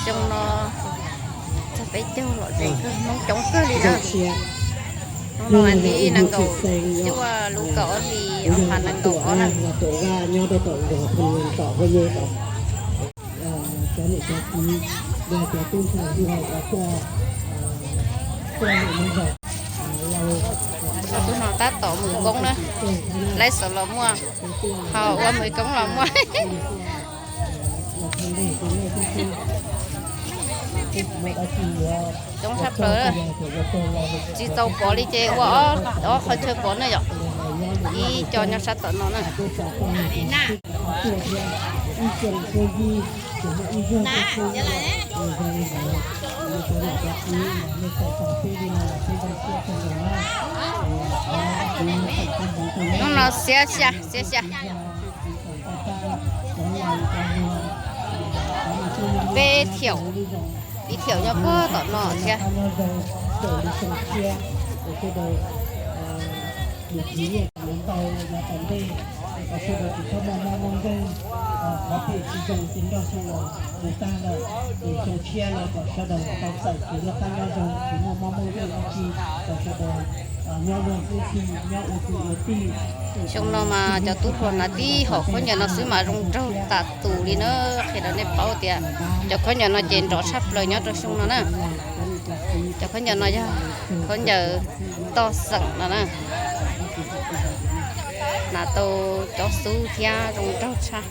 Xyoo no txog peb caug lom zem kawg, Hmoob coob kawg li na. Hnub no mas li nees nkaum cuaj lub kaum ob hlis ob phav nees nkaum ob na. Tus no tab tom mus koob na, lawv xav los muaj, ho ua mus koob los muaj. Coob tshaj plaws, tsis txaus pov li ces ua ob qhov chaw pov na yom. Ib co nyob sab tom no na. Hnub no xiab xya, xiab xya. Peb thiaum, ib thiaum nyob puag tom no thiab. Xyoo no mas cov tub hluas hnav tib hom khaub ncaws no xwb mas zoo nraug tas tus li na. Qhia rau nej paub tias cov khaub ncaws no ces nrov tshaj plaws nyob rau xyoo no na. Cov khaub ncaws no yog khaub ncaws toj xeem no na. Hnav tau cov xub thiab zoo nraug tshaj.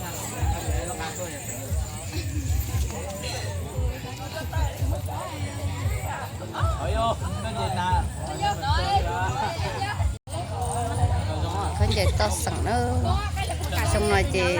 Khaub ncaws toj xeem na. Xyoo no ces